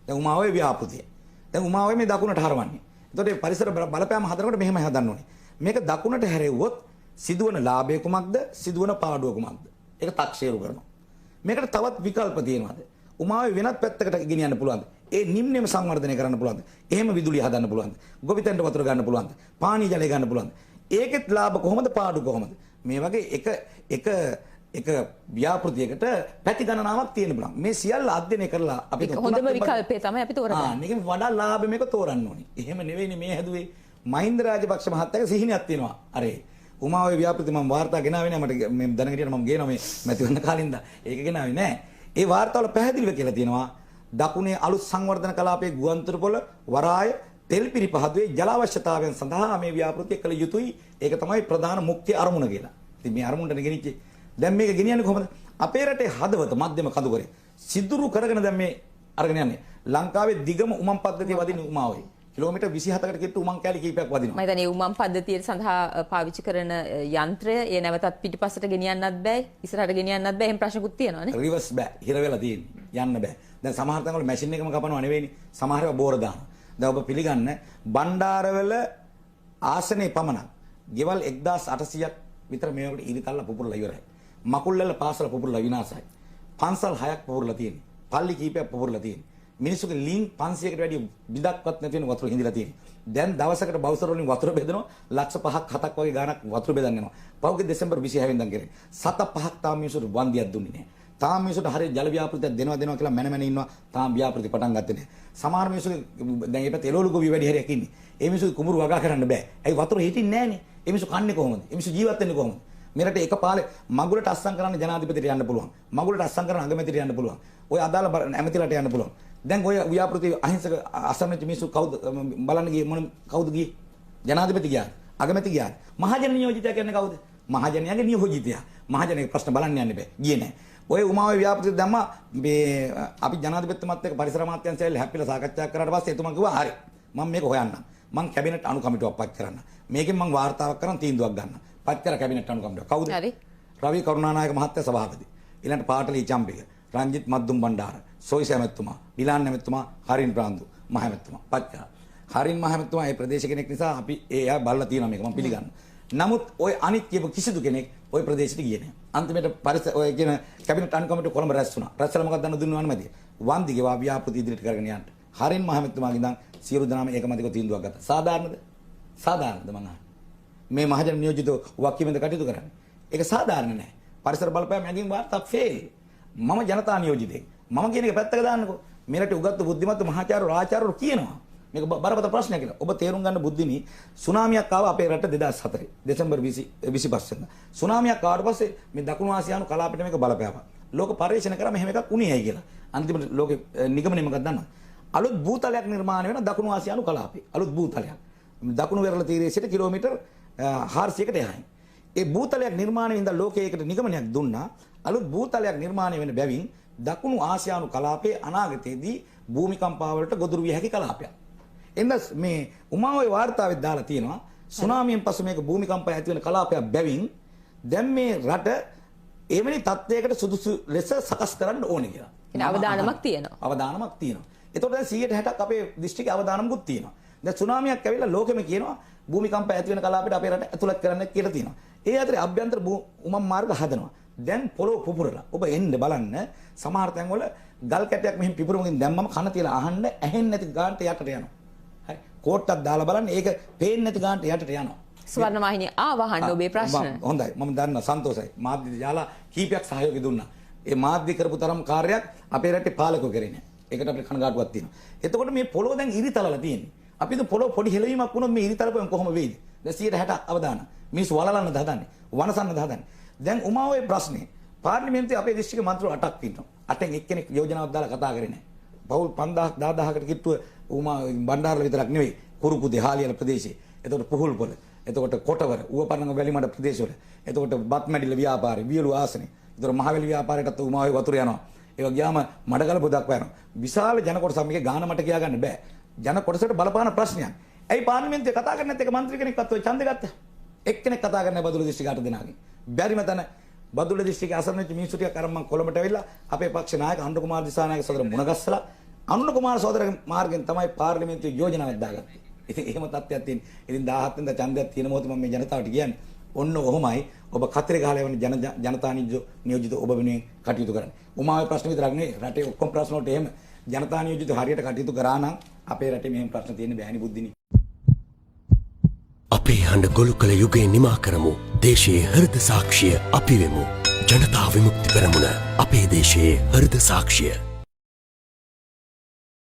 දැන් උමාවේ ව්‍යාපෘතිය. දැන් උමාවේ මේ දකුණට හරවන්නේ. එතකොට මේ පරිසර බලපෑම හදනකොට මෙහෙමයි හදන්න ඕනේ. මේක දකුණට හැරෙව්වොත් සිදුවන ලාභය කුමක්ද? සිදුවන පාඩුව කුමක්ද? ඒක තක්සේරු කරනවා. මේකට තවත් විකල්ප තියෙනවද? උමාවේ වෙනත් පැත්තකට ගෙනියන්න පුළුවන්ද? ඒ නිම්නයම සංවර්ධනය කරන්න පුළුවන්ද? එහෙම විදුලිය හදන්න පුළුවන්ද? ගොවිතැනට වතුර ගන්න පුළුවන්ද? පානීය ජලය ගන්න පුළුවන්ද? ඒකෙත් ලාභ කොහොමද පාඩු කොහොමද? මේ වගේ එක එක එක ව්‍යාපෘතියකට පැති ගණනාවක් තියෙන්න පුළුවන්. මේ සියල්ල අධ්‍යයනය කරලා අපි හොඳම විකල්පය තමයි අපි තෝරගන්නේ. මේකෙන් වඩා ලාභ මේක තෝරන්න ඕනේ. එහෙම නෙවෙයිනේ මේ හැදුවේ. මහින්ද රාජපක්ෂ මහත්තයාගේ සිහිනයක් තියෙනවා. අරේ උමාවේ ව්‍යාපෘති මම වාර්තා ගෙනාවේ නෑ, මට මේ දැනගෙන හිටියට මම ගේනවා මේ මැතිවරණ කාලින්ද. ඒක ගෙනාවේ නෑ. ඒ වාර්තාවල පැහැදිලිව කියලා තියෙනවා දකුණේ අලුත් සංවර්ධන කලාපයේ ගුවන්තොටුපොළ, වරාය, තෙල්පිරි පහදුවේ ජල අවශ්‍යතාවයන් සඳහා මේ ව්‍යාපෘතිය කළ යුතුයි. ඒක තමයි ප්‍රධාන මුඛ්‍ය අරමුණ කියලා. ඉතින් මේ අරමුණට ගෙනිච්චේ. දැන් මේක ගෙනියන්නේ කොහොමද? අපේ රටේ හදවත මධ්‍යම කඳුකරේ සිදුරු කරගෙන දැන් මේ අරගෙන යන්නේ. ලංකාවේ දිගම උමම් පද්ධතිය වදින්නේ උමාවේ. කිලෝමීටර් 27කට කිට්ටු උමං කෑලි කීපයක් වදිනවා. මම හිතන්නේ උමං පද්ධතිය සඳහා පාවිච්චි කරන යන්ත්‍රය ඒ නැවතත් පිටිපස්සට ගෙනියන්නත් බෑ, ඉස්සරහට ගෙනියන්නත් බෑ. එහෙම ප්‍රශ්නකුත් තියෙනවා නේ. රිවර්ස් බෑ. හිර වෙලා තියෙන්නේ. යන්න බෑ. දැන් සමහර තැන්වල මැෂින් එකම කපනවා නෙවෙයිනේ. සමහර ඒවා බෝර දානවා. දැන් ඔබ පිළිගන්න බණ්ඩාරවල ආසනේ පමණක් ගෙවල් 1800ක් විතර මේ වගේ ඉරිතල්ල පුපුරලා ඉවරයි. මකුල්වල පාසල පුපුරලා විනාශයි. පන්සල් 6ක් පුපුරලා තියෙන්නේ. පල්ලි කීපයක් පුපුරලා තියෙන්නේ. මිනිස්සුගේ ලින් 500කට වැඩිය බිඳක්වත් නැති වෙන වතුර හිඳිලා තියෙන්නේ. දැන් දවසකට බවුසර් වලින් වතුර බෙදනවා ලක්ෂ 5ක් 7ක් වගේ ගාණක් වතුර බෙදන්න යනවා. පහුගිය දෙසැම්බර් 26 වෙනිදා කරේ. සත පහක් තාම මිනිස්සුන්ට වන්දියක් දුන්නේ නැහැ. තාම මිනිස්සුන්ට හරියට ජල ව්‍යාපෘතියක් දෙනවා දෙනවා කියලා මැන මැන ඉන්නවා. තාම ව්‍යාපෘති පටන් ගත්තේ නැහැ. සමහර මිනිස්සුගේ දැන් මේ පැත්තේ එළවලු ගොවි වැඩි හරියක් ඉන්නේ. ඒ මිනිස්සුගේ කුඹුරු වගා කරන්න බෑ. ඇයි වතුර හිටින්නේ නැහනේ. ඒ මිනිස්සු කන්නේ කොහොමද? ඒ මිනිස්සු ජීවත් වෙන්නේ කොහොමද? මේ රටේ එක පාලේ මගුලට අස්සම් කරන්න ජනාධිපතිට යන්න පුළුවන්. මගුලට අස්සම් කරන්න අගමැතිට යන්න පුළුවන්. ඔය අදාළ ඇමතිලට යන්න පුළුවන්. දැන් ඔය ව්‍යාපෘති අහිංසක අස්සම් වෙච්ච මිනිස්සු කවුද බලන්න ගියේ? මොන කවුද ගියේ? ජනාධිපති ගියාද? අගමැති ගියාද? මහජන නියෝජිතයා කියන්නේ කවුද? මහජනයාගේ නියෝජිතයා. මහජනගේ ප්‍රශ්න බලන්න යන්න බෑ. ගියේ නෑ. ඔය උමාවේ ව්‍යාපෘති දැම්මා මේ අපි ජනාධිපතිතුමත් එක්ක පරිසර අමාත්‍යාංශය ඇවිල්ලා හැප්පිලා සාකච්ඡා කරාට පස්සේ එතුමා කිව්වා හරි. මම මේක හොයන්නම්. මං කැබිනට් අනුකමිටුවක් පත් කරන්න. මේකෙන් මං වාර්තාවක් කරන් තීන්දුවක් ගන්න. පත් කර කැබිනට් අනුකමිටුව. කවුද? හරි. රවි කරුණානායක මහත්තයා සභාපති. ඊළඟට පාටලී චම්පික, රංජිත් මද්දුම් බණ්ඩාර, සොයිස ඇමතුමා, නිලාන් ඇමතුමා, හරින් ප්‍රාන්දු මහ ඇමතුමා පත් කරා. හරින් මහ ඇමතුමා ඒ ප්‍රදේශ කෙනෙක් නිසා අපි ඒ අය බලලා තියෙනවා මේක මම පිළිගන්නවා. නමුත් ඔය අනිත් කියපු කිසිදු කෙනෙක් ඔය ප්‍රදේශෙට ගියේ නෑ. අන්තිමට පරිස ඔය කියන කැබිනට් අනුකමිටුව කොළඹ රැස් වුණා. රැස් වෙලා මොකක්ද දුන්නු අනුමැතිය? වන්දි ගෙවා ව්‍යාපෘති ඉදිරියට කරගෙන යන්න. හරින් මහ ඇමතුමාගෙන් ඉඳන් සියලු දෙනාම ඒකමතිකව තීන්දුවක් ගත්තා. සාධාරණද? සාධාරණද මං අහන්නේ? මේ මහජන නියෝජිතව වක්කීමෙන්ද කටයුතු කරන්නේ? ඒක සාධාරණ නෑ. පරිසර බලපෑම ඇඟින් වාර්තා ෆේල්. මම ජනතා නියෝජිතයෙක්. මම කියන එක පැත්තක දාන්නකෝ. මේ රටේ උගත්තු බුද්ධිමත් මහාචාර්යවරු ආචාර්යවරු කියනවා. මේක බරපතල ප්‍රශ්නයක් කියලා. ඔබ තේරුම් ගන්න බුද්ධිනි, සුනාමියක් ආවා අපේ රට 2004 දෙසැම්බර් 25 වෙනිදා. සුනාමියක් ආවට පස්සේ මේ දකුණු ආසියානු කලාපෙට මේක බලපෑවා. ලෝක පර්යේෂණ කරා මෙහෙම එකක් උනේ ඇයි කියලා. අන්තිමට ලෝකෙ නිගමනය මොකක්ද දන්නවද? අලුත් භූතලයක් නිර්මාණය වෙන දකුණු ආසියානු කලාපේ. අලුත් භූතලයක්. දකුණු වෙරළ තීරයේ සිට කිලෝමීටර් 400කට එහායින්. ඒ භූතලයක් නිර්මාණය වෙන ලෝකයේ ඒකට නිගමනයක් දුන්නා. අලුත් භූතලයක් නිර්මාණය වෙන බැවින් දකුණු ආසියානු කලාපයේ අනාගතයේදී භූමිකම්පාවලට ගොදුරු විය හැකි කලාපයක්. එන්න මේ උමාවේ වාර්තාවෙත් දාලා තියෙනවා සුනාමියෙන් පසු මේක භූමිකම්පා ඇති වෙන කලාපයක් බැවින් දැන් මේ රට එවැනි තත්ත්වයකට සුදුසු ලෙස සකස් කරන්න ඕනේ කියලා. එන අවදානමක් තියෙනවා. අවදානමක් තියෙනවා. එතකොට දැන් 160ක් අපේ දිස්ත්‍රික්කයේ අවදානමකුත් තියෙනවා. දැන් සුනාමියක් ඇවිල්ලා ලෝකෙම කියනවා භූමිකම්ප ඇති වෙන කලාපයට අපේ රට ඇතුළත් කරන්න කියලා තියෙනවා. ඒ අතරේ අභ්‍යන්තර උමම් මාර්ග හදනවා. දැන් පොළොව පුපුරලා ඔබ එන්න බලන්න සමහර තැන්වල ගල් කැටයක් මෙහෙම පිපුරුමකින් දැම්මම කන තියලා අහන්න ඇහෙන්නේ නැති ගානට යටට යනවා. හරි. කෝට්ටක් දාලා බලන්න ඒක පේන්නේ නැති ගානට යටට යනවා. ස්වර්ණ වාහිනිය ආව අහන්න ඔබේ ප්‍රශ්න. හොඳයි. මම දන්නවා සන්තෝෂයි. මාධ්‍ය ජාලා කීපයක් සහයෝගය දුන්නා. ඒ මාධ්‍ය කරපු තරම් කාර්යයක් අපේ රටේ පාලකයෝ කරේ නෑ. ඒකට අපිට කනගාටුවක් තියෙනවා. එතකොට මේ පොළොව දැන් ඉරිතලලා තියෙන්නේ. අපි හිතමු පොළොව පොඩි හෙලවීමක් වුණොත් මේ ඉරිතලපුවෙන් කොහොම වෙයිද? දැන් 160 අවදානම්. මිනිස්සු වලලන්නද හදන්නේ? වනසන්නද හදන්නේ? දැන් උමාවේ ප්‍රශ්නේ පාර්ලිමේන්තුවේ අපේ දිස්ත්‍රික්ක මන්ත්‍රීවරු 8ක් ඉන්නවා. 8න් එක්කෙනෙක් යෝජනාවක් දාලා කතා කරේ නෑ. පවුල් 5000 10000කට කිට්ටුව උමා බණ්ඩාරල විතරක් නෙවෙයි කුරුකුදේ හාලියල ප්‍රදේශයේ. එතකොට පුහුල්පොළ, එතකොට කොටවර, ඌව පරණගම වැලිමඩ ප්‍රදේශවල, එතකොට බත්මැඩිල ව්‍යාපාරේ, වියලු ආසනේ. එතකොට මහවැලි ව්‍යාපාරයටත් උමාවේ වතුර යනවා. ඒක ගියාම මඩගල පොදක් යනවා. විශාල ජන කොටසක් මේකේ ගාන මට කියා ගන්න බෑ. ජන කොටසට බලපාන ප්‍රශ්නයක්. ඇයි පාර්ලිමේන්තුවේ කතා කරන්නේ නැත්te එක මන්ත්‍රී කෙනෙක්වත් ඔය ඡන්දෙ ගත්තා? එක්කෙනෙක් කතා කරන්නේ බදුල්ල දිස්ත්‍රික්ක 8 දෙනාගෙන්. බැරිම තැන බදුල්ල දිස්ත්‍රික්කයේ අසරණ වෙච්ච මිනිස්සු ටිකක් අරන් මං කොළඹට ඇවිල්ලා අපේ පක්ෂ නායක අනුර කුමාර දිසානායක සදර මුණ ගැස්සලා අනුර කුමාර සහෝදරගේ මාර්ගෙන් තමයි පාර්ලිමේන්තුවේ යෝජනාවක් දාගත්තේ. ඉතින් එහෙම තත්ත්වයක් තියෙන. ඉතින් 17 වෙනිදා ඡන්දයක් තියෙන මොහොතේ මම මේ ජනතාවට කියන්නේ ඔන්න ඔහොමයි ඔබ කතරේ ගහලා යවන ජන ජනතා නියෝජිත ඔබ වෙනුවෙන් කටයුතු කරන්නේ. උමාවේ ප්‍රශ්න විතරක් නෙවෙයි, රටේ ඔක්කොම ප්‍රශ්න වලට එහෙම ජනතා නියෝජිත හරියට කටයුතු කරා නම් අපේ රටේ මෙහෙම ප්‍රශ්න තියෙන්න බෑනේ බුද්ධිනි. අපේ හඬ ගොළු කළ යුගය නිමා කරමු. දේශයේ හෘද සාක්ෂිය අපි වෙමු. ජනතා විමුක්ති පෙරමුණ, අපේ දේශයේ හෘද සාක්ෂිය.